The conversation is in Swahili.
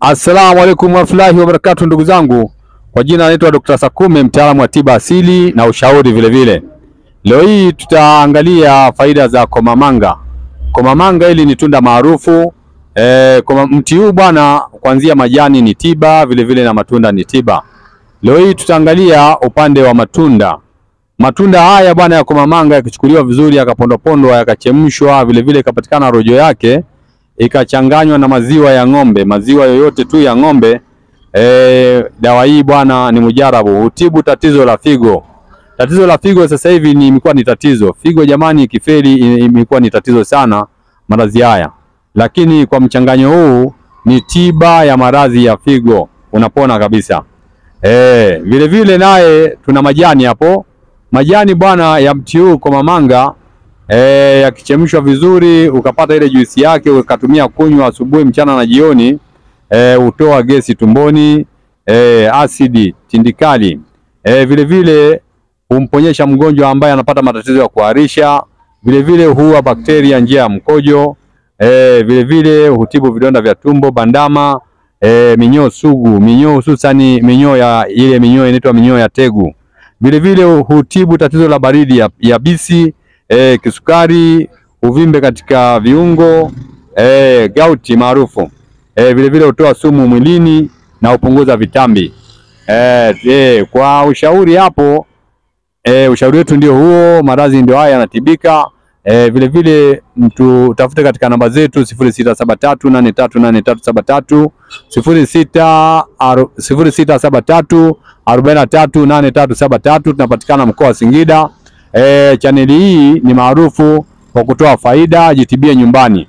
Assalamu alaikum warahmatullahi wabarakatuh, ndugu zangu. Kwa jina naitwa Dr. Sakume, mtaalamu wa tiba asili na ushauri vile vile. Leo hii tutaangalia faida za komamanga. Komamanga hili ni tunda maarufu. Mti huu bwana, kuanzia majani ni tiba, vile vile na matunda ni tiba. Leo hii tutaangalia upande wa matunda. Matunda haya bwana ya komamanga yakichukuliwa vizuri, yakapondwapondwa, yakachemshwa, vile vile ikapatikana rojo yake, ikachanganywa na maziwa ya ng'ombe, maziwa yoyote tu ya ng'ombe. Dawa hii bwana ni mujarabu, hutibu tatizo la figo. Tatizo la figo sasa hivi ni imekuwa ni tatizo. Figo jamani ikifeli imekuwa ni tatizo sana maradhi haya. Lakini kwa mchanganyo huu ni tiba ya maradhi ya figo, unapona kabisa. Vile vile naye tuna majani hapo. Majani bwana ya mti huu komamanga, yakichemshwa vizuri ukapata ile juisi yake ukatumia kunywa asubuhi, mchana na jioni, hutoa gesi tumboni, asidi, tindikali. Vile vile humponyesha mgonjwa ambaye anapata matatizo ya kuharisha, vile vile huua bakteria njia ya mkojo, vile vile hutibu vidonda vya tumbo, bandama, minyoo sugu, minyoo hususani minyoo ya ile minyoo inaitwa minyoo ya tegu. Vile vile hutibu tatizo la baridi ya bisi, kisukari, uvimbe katika viungo, gauti maarufu. Vile vile hutoa sumu mwilini na hupunguza vitambi. Kwa ushauri hapo, ushauri wetu ndio huo, maradhi ndio haya yanatibika. Vile vile mtu tafute katika namba zetu 0673838373, 0673438373. Tunapatikana mkoa wa Singida. Chaneli hii ni maarufu kwa kutoa faida, jitibie nyumbani.